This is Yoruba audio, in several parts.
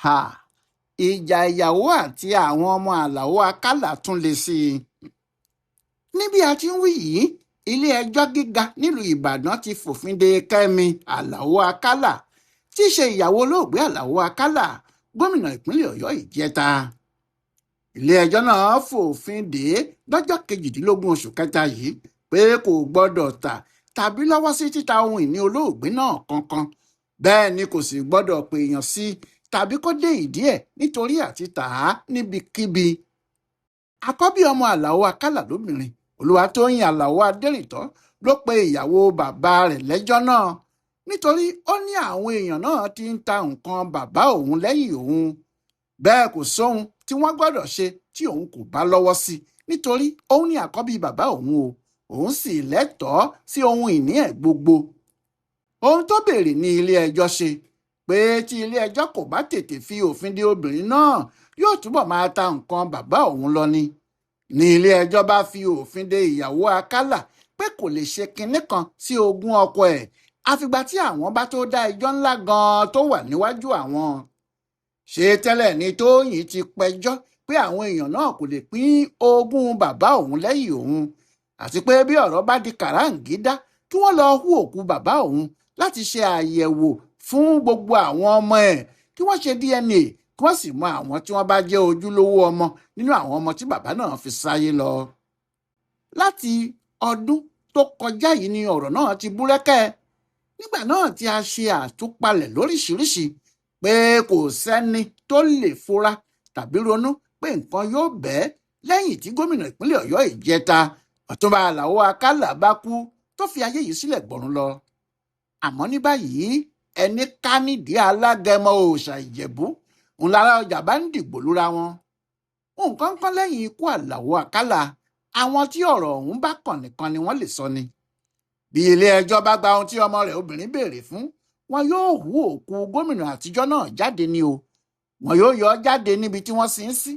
Háà! Ìjà ìyàwó àti àwọn ọmọ Alao Akala tún lè sí i. Ní bí a ti ń wí yìí, ilé-ẹjọ́ gíga nílùú Ìbàdàn ti fòfin de Kẹ́mi Alao Akala, tí í ṣe ìyàwó olóògbé Alao Akala, gómìnà ìpínlẹ̀ Ọ̀yọ́ ìjẹta. Ilé-ẹjọ́ náà fòfin dè é lọ́jọ́ 18 oṣù kẹta yìí pé kò gbọ́dọ̀ tà tàbí lọ́wọ́ sí títa ohun ìní olóògbé náà kankan. Bẹ́ẹ̀ ni kò sì gbọ́dọ̀ pèèyàn sí tàbí kó dé ìdí ẹ̀ nítorí àti tà á níbikíbi. Àkọ́bí ọmọ Alao Akala lóbìnrin, Olúwatóyìn Alao Adérìntọ́, ló pe ìyàwó bàbá rẹ̀ lẹ́jọ́ náà nítorí ó ní àwọn èèyàn náà ti ń ta nǹkan bàbá òun lẹ́yìn òun. Bẹ́ẹ̀ kò sóhun tí wọ́n gbọ́dọ̀ ṣe tí òun kò bá lọ́wọ́ sí, nítorí òun ni àkọ́bí bàbá òun o, òun sì lẹ́tọ̀ọ́ sí ohun ìní ẹ̀ gbogbo. Ohun tó béèrè ní ilé-ẹjọ́ ṣe pé tí ilé-ẹjọ́ kò bá tètè fi òfin de obìnrin náà, yóò túbọ̀ máa ta nǹkan bàbá òun lọ ni. Ní ilé-ẹjọ́ bá fi òfin de ìyàwó Akala pé kò lè ṣe kinní kan sí ogún ọkọ ẹ̀, àfìgbà tí àwọn bá tó dá ẹjọ́ ńlá gan-an tó wà níwájú àwọn. Ṣé tẹ́lẹ̀ ni Tóyìn ti pẹjọ́ pé àwọn èèyàn náà kò lè pín ogún bàbá òun lẹ́yìn òun, àti pé bí ọ̀rọ̀ bá di kàráǹgídá kí wọ́n lọ hú òkú bàbá òun láti ṣe àyẹ̀wò fún gbogbo àwọn ọmọ ẹ̀, kí wọ́n ṣe DNA, kí wọ́n sì mọ àwọn tí wọ́n bá jẹ́ ojúlówó ọmọ nínú àwọn ọmọ tí bàbá náà fi sáyé lọ. Láti ọdún tó kọjá yìí ni ọ̀rọ̀ náà ti búrẹ́kẹ́. Nígbà náà tí a ṣe àtúpalẹ̀ lóríṣiríṣi pé kò sẹ́ni tó lè fura tàbí ronú pé nǹkan yóò bẹ́ẹ̀ lẹ́yìn tí gómìnà ìpínlẹ̀ Ọ̀yọ́ ìjẹta Ọ̀túnba Alao Akala bá kú tó fi ayé yìí sílẹ̀ gbọ̀run lọ. Àmọ́ ní báyìí, ẹni ká nídìí alágẹmọ òòṣà Ìjẹ̀bú ńlára ọjà bá ń dìgbò lúra wọn. Nǹkan kan lẹ́yìn ikú Alao Akala, àwọn tí ọ̀rọ̀ ọ̀hún bá kàn nìkan ni wọ́n lè sọ ni. Bí ilé-ẹjọ́ bá gba ohun tí ọmọ rẹ̀ obìnrin béèrè fún, wọn yóò hú òkú gómìnà àtijọ́ náà jáde ni o. Wọn yóò yọ ọ́ jáde níbi tí wọ́n sin ín sí.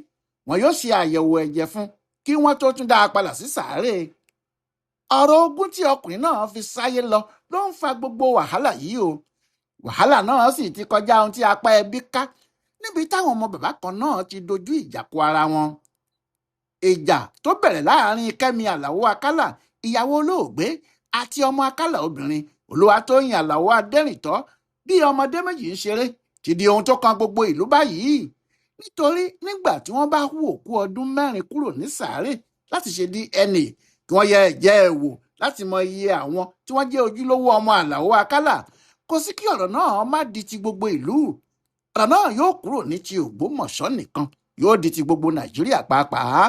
Wọn yóò ṣe àyẹ̀wò ẹ̀jẹ̀ fún kí wọ́n tó tún dá a padà sí sàárè. Ọ̀rọ̀ ogún tí ọkùnrin náà fi sáyé lọ ló ń fa gbogbo wàhálà yìí o. Wàhálà náà sì ti kọjá ohun tí apá ẹbí ká níbi táwọn ọmọ bàbá kan náà ti dojú ìjà kọ ara wọn. Ìjà tó bẹ̀rẹ̀ láàrin Kẹ́mi Alao Akala, ìyàwó olóògbé, àti ọmọ Akala obìnrin Olúwatóyìn Alao Adérìntọ́ bí ọmọdé méjì ń ṣeré ti di ohun tó kan gbogbo ìlú báyìí. Nítorí nígbà tí wọ́n bá hú òkú ọdún 4 kúrò ní sàárè láti ṣe DNA, kí wọ́n yẹ ẹ̀jẹ̀ ẹ̀ wò láti mọ iye àwọn tí wọ́n jẹ́ ojúlówó ọmọ Alao Akala, kò sí kí ọ̀rọ̀ náà má di ti gbogbo ìlú. Ọ̀rọ̀ náà yóò kúrò ní ti Ògbómọ̀ṣọ́ nìkan, yóò di ti gbogbo Nàìjíríà pàápàá.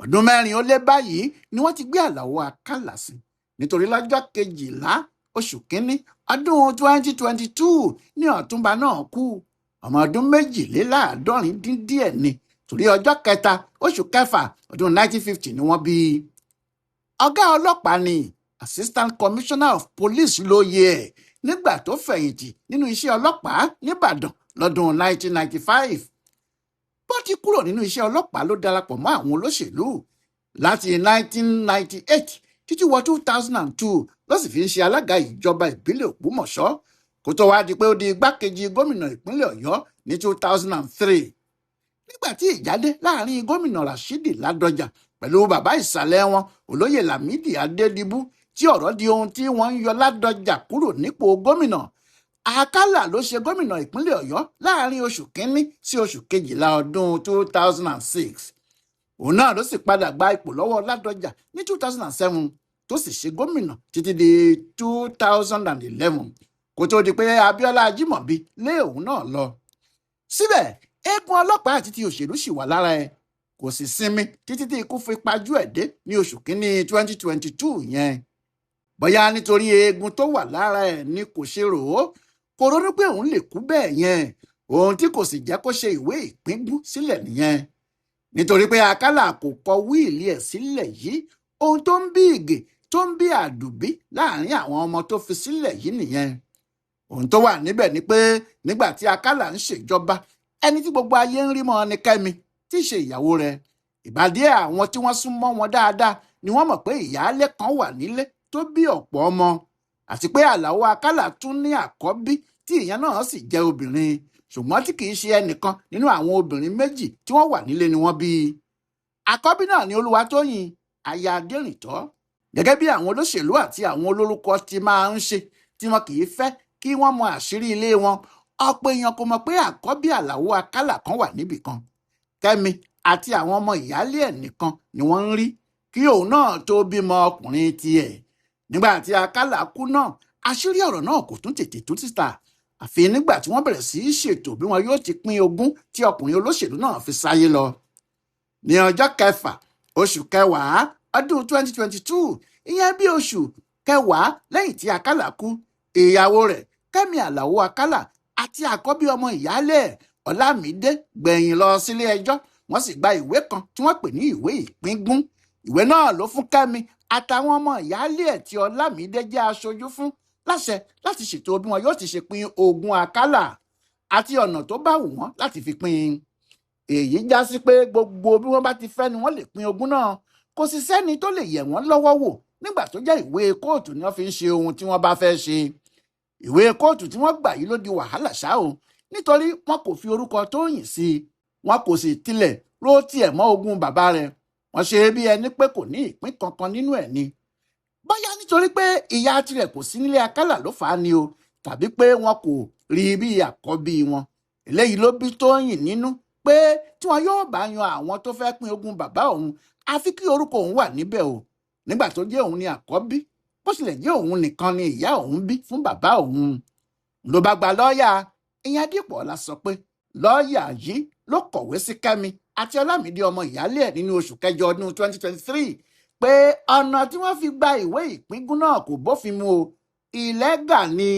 Ọdún 4 ó lé báyìí ni wọ́n ti gbé Alao Akala sí. Nítorí lọ́jọ́ 12 oṣù kínní ọdún 2022 ní Ọ̀túnba náà kú. Ọmọ ọdún 72 dín díẹ̀ ni, torí ọjọ́ 3 oṣù kẹfà ọdún 1950 ni wọ́n bí i. Ọ̀gá ọlọ́pàá ni Assistant Commissioner of Police lóye ẹ̀ nígbà tó fẹ̀yìntì nínú iṣẹ́ ọlọ́pàá nìbàdàn lọ́dún 1995. Bó ti kúrò nínú iṣẹ́ ọlọ́pàá ló darapọ̀ mọ́ àwọn olóṣèlú láti 1998 títí wọ 2002 ló sì fi ń ṣe alága ìjọba ìbílẹ̀ Ògbómọ̀ṣọ́ kó tó wáá di pé ó di igbákejì gómìnà ìpínlẹ̀ Ọ̀yọ́ ní 2003. Nígbà tí ìjà dé láàrin gómìnà Rashidi Ládọjà pẹ̀lú bàbá ìsàlẹ̀ wọn olóyè Lámìdí Adédìbú, tí ọ̀rọ̀ di ohun tí wọ́n ń yọ Ládọjà kúrò nípò gómìnà, Akala ló ṣe gómìnà ìpínlẹ̀ Ọ̀yọ́ láàrin oṣù 1 sí oṣù 12 ọdún 2006. Òun náà ló sì padà gba ipò lọ́wọ́ Ládọjà ní 2007 tó sì ṣe gómìnà títí di 2011 kó tó di pé Abíọ́lá Ajímọ̀bí lé òun náà lọ. Síbẹ̀ eégún ọlọ́pàá àti ti òṣèlú sì wà lára ẹ̀, kò sì sinmi títí tí ikú fi pajú ẹ̀ dé ní oṣù 1 2022 yẹn. Bóyá nítorí eégún tó wà lára ẹ̀ ni kò ṣe rò ó, kò ronú pé òun lè kú bẹ́ẹ̀ yẹn, ohun tí kò sì jẹ́ kó ṣe ìwé ìpíngún sílẹ̀ nìyẹn. Nítorí pé Akala kò kọ wíìlì ẹ̀ sílẹ̀ yìí, ohun tó ń bí ìgè tó ń bí àdùbí láàrin àwọn ọmọ tó fi sílẹ̀ yìí nìyẹn. Ohun tó wà níbẹ̀ ni pé nígbà tí Akala ń ṣèjọba, ẹni tí gbogbo ayé ń rí mọ́ ni Kẹ́mi, tí í ṣe ìyàwó rẹ̀. Ìbàdí àwọn tí wọ́n sún mọ́ wọn dáadáa ni wọ́n mọ̀ pé ìyáálé kan wà nílé tó bí ọ̀pọ̀ ọmọ. Àti pé Àlàó Akálà tún ní àkọ́bí tí ìyẹn náà sì jẹ́ obìnrin, ṣùgbọ́n tí kìí ṣe ẹnìkan nínú àwọn obìnrin méjì tí wọ́n wà nílé ni wọ́n bí. Àkọ́bí náà ni Olúwatóyìn aya Adérìntọ́. Gẹ́gẹ́ bí àwọn olóṣèlú àti àwọn olórúkọ ti máa ń ṣe tí wọn kì í fẹ́ kí wọ́n mọ àṣírí ilé wọn, ọ̀pọ̀ èèyàn kò mọ̀ pé àkọ́bí Àlàó Akálà kan wà níbì kan. Kẹ́mi àti àwọn ọmọ ìyáálé ẹ̀ nìkan ni wọ́n ń rí kí òun náà tó bímọ ọkùnrin tiẹ̀. Nígbà tí Akálà kú náà, àṣírí ọ̀rọ̀ náà kò tún tètè tú síta, àfi nígbà tí wọ́n bẹ̀rẹ̀ sí í ṣètò bí wọn yóò ti pín ogún tí ọkùnrin olóṣèlú náà fi sáyé lọ. Ní ọjọ́ kẹfà oṣù kẹwàá ọdún 2022, ìyẹn bí oṣù kẹwàá lẹ́yìn tí Akálà kú, ìyàwó rẹ̀ Kẹ́mi Àlàó Akálà àti àkọ́bí ọmọ ìyáálé ẹ̀ Ọlámídé gbẹ̀yìn lọ sílé ẹjọ́. Wọ́n sì gba ìwé kan tí wọ́n pè ní ìwé ìpíngún. Ìwé náà ló fún Kẹ́mi àtàwọn ọmọ ìyáálé ẹ̀ tí Ọlámídé jẹ́ aṣojú fún láṣẹ láti ṣètò bí wọn yóò ti ṣe pín ogún Akálà àti ọ̀nà tó bá wù wọ́n láti fi pín in. Èyí já sí pé gbogbo bí wọ́n bá ti fẹ́ ni wọ́n lè pín ogún náà, kò sì sẹ́ni tó lè yẹ̀ wọ́n lọ́wọ́ wò nígbà tó jẹ́ ìwé kóòtù ni wọ́n fi ń ṣe ohun tí wọ́n bá fẹ́ ṣe. Ìwé kóòtù tí wọ́n gbà yìí ló di wàhálà ṣá o, nítorí wọn kò fi orúkọ Tóyìn sí i, wọn kò sì tilẹ̀ ró tiẹ̀ mọ́ ogún bàbá rẹ̀. Wọ́n ṣe bí ẹni pé kò ní ìpín kankan nínú ẹ̀ ni. Bóyá nítorí pé ìyá tirẹ̀ kò sí nílé Akálà ló fà á ni o, tàbí pé wọn kò rí bí àkọ́bí wọn. Eléyìí ló bí Tóyìn nínú pé tí wọn yóò bá yan àwọn tó fẹ́ pín ogún bàbá òun, àfi kí orúkọ òun wà níbẹ̀ o. Nígbà tó jẹ́ òun ni àkọ́bí, bó tilẹ̀ jẹ́ òun nìkan ni ìyá òun bí fún bàbá òun. Ló bá gba lọ́ọ̀yà, ìyẹn Dípọ̀ọ́lá sọ pé lọ́ọ̀yà yìí ló kọ̀wé sí Kẹ́mi àti Ọlámídé ọmọ ìyáálé ẹ̀ nínú oṣù kẹjọ ọdún 2023 pé ọ̀nà tí wọ́n fi gba ìwé ìpíngún náà kò bófin mu o, ìlẹ́gà ni.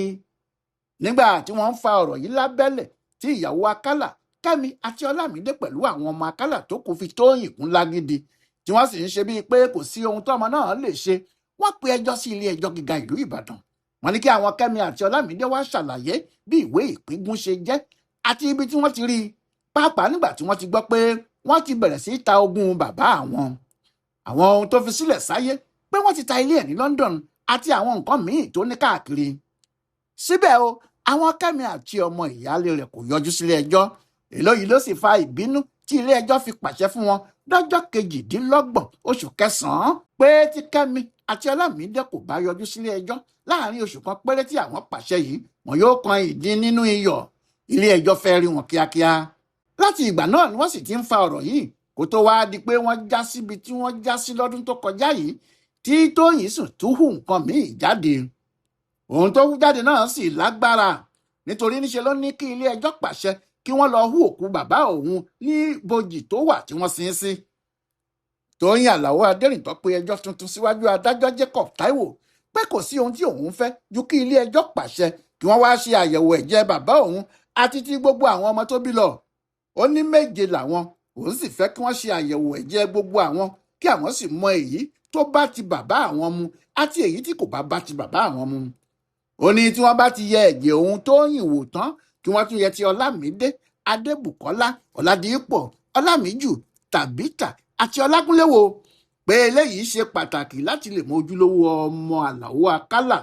Nígbà tí wọ́n ń fa ọ̀rọ̀ yìí lábẹ́lẹ̀ tí ìyàwó Akálà, Kẹ́mi àti Ọlámídé pẹ̀lú àwọn ọmọ Akálà tó kù fi Tóyìn kún lágídí, tí wọ́n sì ń ṣe bíi pé kò sí ohun tọ́mọ náà lè ṣe, wọ́n pe ẹjọ́ sí ilé ẹjọ́ gíga ìlú Ìbàdàn. Wọ́n ní kí àwọn Kẹ́mi àti Ọlámídé wá ṣàlàyé bí ìwé ìpíngún ṣe jẹ́ àti ibi tí wọ́n ti rí i, pàápàá nígbà tí wọ́n ti gbọ́ pé wọ́n ti bẹ̀rẹ̀ sí í ta ogún bàbá àwọn. Àwọn ohun tó fi sílẹ̀ sáyé pé wọ́n ti ta ilé ẹ̀ ní London àti àwọn nǹkan míì tó ní káàkiri. Síbẹ̀ o, àwọn Kẹ́mi àti ọmọ ìyáálé rẹ̀ kò yọjú sílé ẹjọ́. Eléyìí ló sì fa ìbínú tí ilé ẹjọ́ fi pàṣẹ fún wọn lọ́jọ́ 28 oṣù kẹsàn-án pé tí Kẹ́mi àti Ọlámídé kò bá yọjú sílé ẹjọ́ láàrin oṣù kan péré tí àwọn pàṣẹ yìí, wọn yóò kan ìdín nínú iyọ̀. Ilé ẹjọ́ fẹ́ rí wọn kíákíá. Láti ìgbà náà ni wọ́n sì ti ń fa ọ̀rọ̀ yìí kó tó wáá di pé wọ́n já síbi tí wọ́n já sí lọ́dún tó kọjá yìí, tí Tóyìn sì tún hù nǹkan míì jáde. Ohun tó hù jáde náà sì lágbára, nítorí níṣe ló ní kí ilé ẹjọ́ pàṣẹ kí wọ́n lọ hú òkú bàbá òun ní bojì tó wà tí wọ́n sin sí. Tóyìn Àlàó Adérìntọ́ pe ẹjọ́ tuntun síwájú adájọ́ Jacob Taiwo pé kò sí ohun tí òun fẹ́ ju kí ilé ẹjọ́ pàṣẹ kí wọ́n wá ṣe àyẹ̀wò ẹ̀jẹ̀ bàbá òun àti ti gbogbo àwọn ọmọ tó bí lọ. Ó ní 7 làwọn, òun sì fẹ́ kí wọ́n ṣe àyẹ̀wò ẹ̀jẹ̀ gbogbo àwọn kí àwọn sì mọ èyí tó bá ti bàbá àwọn mu àti èyí tí kò bá bá ti bàbá àwọn mu. Ó ní tí wọ́n bá ti yẹ ẹ̀jẹ̀ òun Tóyìn wò tán, kí wọ́n tún yẹ ti Ọlámídé, Adébùkọ́lá, Ọládìípọ̀, Ọlámíjù, Tàbítà àti Ọlákúnlé wò, pé eléyìí ṣe pàtàkì láti lè mọ ojúlówó ọmọ Àlàó Akálà.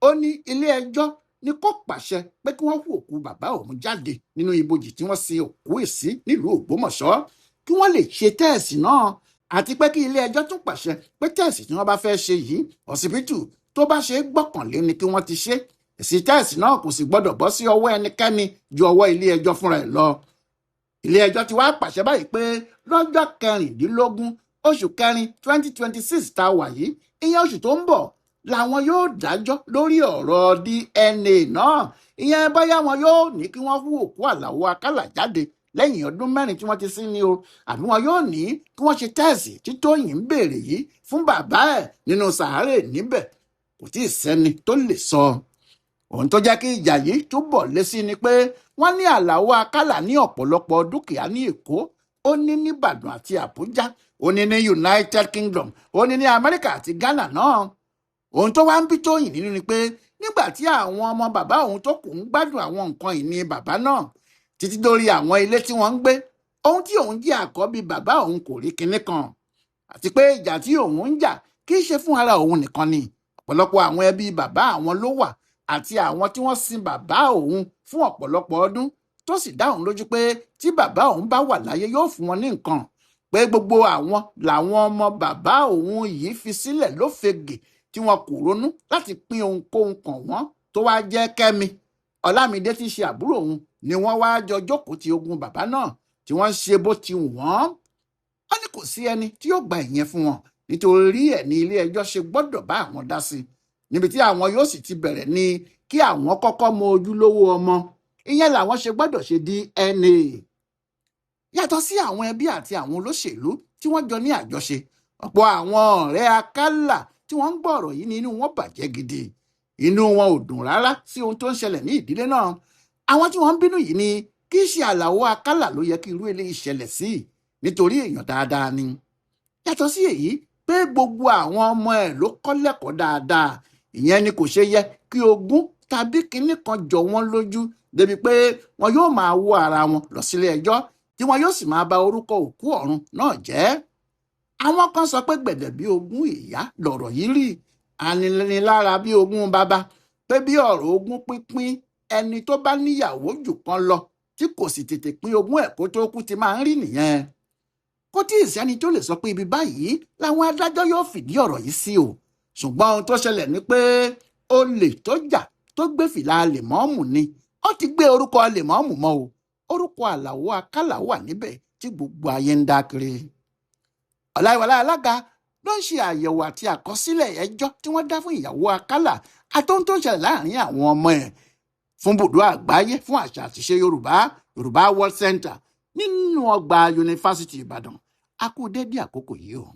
Ó ní ilé ẹjọ́ ní kó pàṣẹ pé kí wọ́n hú òkú bàbá òun jáde nínú ibojì tí wọ́n sin òkú ẹ̀ sí nílùú Ògbómọ̀ṣọ́ kí wọ́n lè ṣe tẹ́ẹ̀sì náà, àti pé kí ilé ẹjọ́ tún pàṣẹ pé tẹ́ẹ̀sì tí wọ́n bá fẹ́ ṣe yìí, ọsibítù tó bá ṣe é gbọ́kànlé ni kí wọ́n ti ṣe. Èsì tẹ́ẹ̀sì náà kò sì gbọ́dọ̀ bọ́ sí ọwọ́ ẹnikẹ́ni ju ọwọ́ ilé ẹjọ́ fúnra ẹ̀ lọ. Ilé ẹjọ́ ti wá pàṣẹ báyìí pé lọ́jọ́ 16 oṣù kẹrin 2026 tá a wà yìí, ìyẹn oṣù tó ń bọ̀, làwọn yóò dájọ́ lórí ọ̀rọ̀ DNA náà. Ìyẹn bóyá wọn yóò ní kí wọ́n hú òkú Àlàó Akálà jáde lẹ́yìn ọdún 4 tí wọ́n ti sin ni o, àbí wọn yóò ní kí wọ́n ṣe tẹ́ẹ̀sì tí Tóyìn ń béèrè yìí fún bàbá ẹ̀ nínú sàárè níbẹ̀. Kò tí ì sẹ́ni tó lè sọ. Ohun tó jẹ́ kí ìjà yìí túbọ̀ lé sí ni pé wọ́n ní Àlàó Akálà ní ọ̀pọ̀lọpọ̀ dúkìá ní Èkó, ó ní nìbàdàn àti Àbújá, ó ní ní United Kingdom, ó ní ní Amẹ́ríkà àti Ghana náà. Ohun tó wá ń bí Tóyìn nínú ni pé nígbà tí àwọn ọmọ bàbá òun tó kù ń gbádùn àwọn nǹkan ìní bàbá náà títí dórí àwọn ilé tí wọ́n ń gbé, ohun tí òun jẹ́ àkọ́bí bàbá òun kò rí kinní kan, àti pé ìjà tí òun ń jà kì í ṣe fún ara òun nìkan ni. Ọ̀pọ̀lọpọ̀ àwọn ẹbí bàbá àwọn ló wà àti àwọn tí wọ́n sin bàbá òun fún ọ̀pọ̀lọpọ̀ ọdún, tó sì dá òun lójú pé tí bàbá òun bá wà láyé yóò fún wọn ní nǹkan, pé gbogbo àwọn làwọn ọmọ bàbá òun yìí fi sílẹ̀ lófegè tí wọn kò ronú láti pín ohunkóhun kàn wọ́n, tó wáá jẹ́ Kẹ́mi Ọlámídé tí í ṣe àbúrò òun ni wọ́n wáá jọ jókòó ti ogun bàbá náà tí wọ́n ń ṣe bó ti wù wọ́n. Ó ní kò sí ẹni tí yóò gba ìyẹn fún wọn, nítorí ẹ̀ ní ilé ẹjọ́ ṣe gbọ́dọ̀ bá àwọn dá sí i, níbi tí àwọn yóò sì ti bẹ̀rẹ̀ ni kí àwọn kọ́kọ́ mọ ojúlówó ọmọ, ìyẹn làwọn ṣe gbọ́dọ̀ ṣe DNA. Yàtọ̀ sí àwọn ẹbí àti àwọn olóṣèlú tí wọ́n jọ ní àjọṣe, ọ̀pọ̀ àwọn ọ̀rẹ́ Akálà tí wọ́n ń gbọ́ ọ̀rọ̀ yìí ní inú wọn bàjẹ́ gidi. Inú wọn ò dùn rárá sí ohun tó ń ṣẹlẹ̀ ní ìdílé náà. Àwọn tí wọ́n ń bínú yìí ni kì í ṣe Àlàó Akálà ló yẹ kí irú eléyìí ṣẹlẹ̀ sí, nítorí èèyàn dáadáa ni. Yàtọ̀ sí èyí pé gbogbo àwọn ọmọ ẹ̀ ló kọ́ lẹ́kọ̀ọ́ dáadáa, ìyẹn ni kò ṣe yẹ kí ogún tàbí kinní kan jọ wọ́n lójú débi pé wọn yóò máa wó ara wọn lọ sílé ẹjọ́ tí wọn yóò sì máa ba orúkọ òkú ọ̀run náà jẹ́. Àwọn kan sọ pé gbẹ̀dẹ̀ bí ogún ìyá lọ̀rọ̀ yìí rí, aninilára bí ogún bàbá, pé bí ọ̀rọ̀ ogún pínpín ẹni tó bá níyàwó jù kan lọ tí kò sì tètè pín ogún ẹ̀ kó tó kú ti máa ń rí nìyẹn. Kò tí ì sẹ́ni tó lè sọ pé ibi báyìí làwọn adájọ́ yóò fìdí ọ̀rọ̀ yìí sí o, ṣùgbọ́n ohun tó ṣẹlẹ̀ ni pé olè tó jà tó gbé fìlà lèmọ́ọ̀mù ni ó ti gbé orúkọ lèmọ́ọ̀mù mọ́ o. Orúkọ Àlàó Akálà wà níbẹ̀ tí gbogbo ayé ń dá kiri. Ọláyíwọlá Alága ló ń ṣe àyẹ̀wò àti àkọsílẹ̀ ẹjọ́ tí wọ́n dá fún ìyàwó Akálà àtohun tó ń ṣẹlẹ̀ láàrin àwọn ọmọ ẹ̀ fún bùdó àgbáyé fún àṣà àtiṣe Yorùbá, Yorùbá World Center, nínú ọgbà Yunifásitì Ìbàdàn. A kú dédé àkókò yìí o.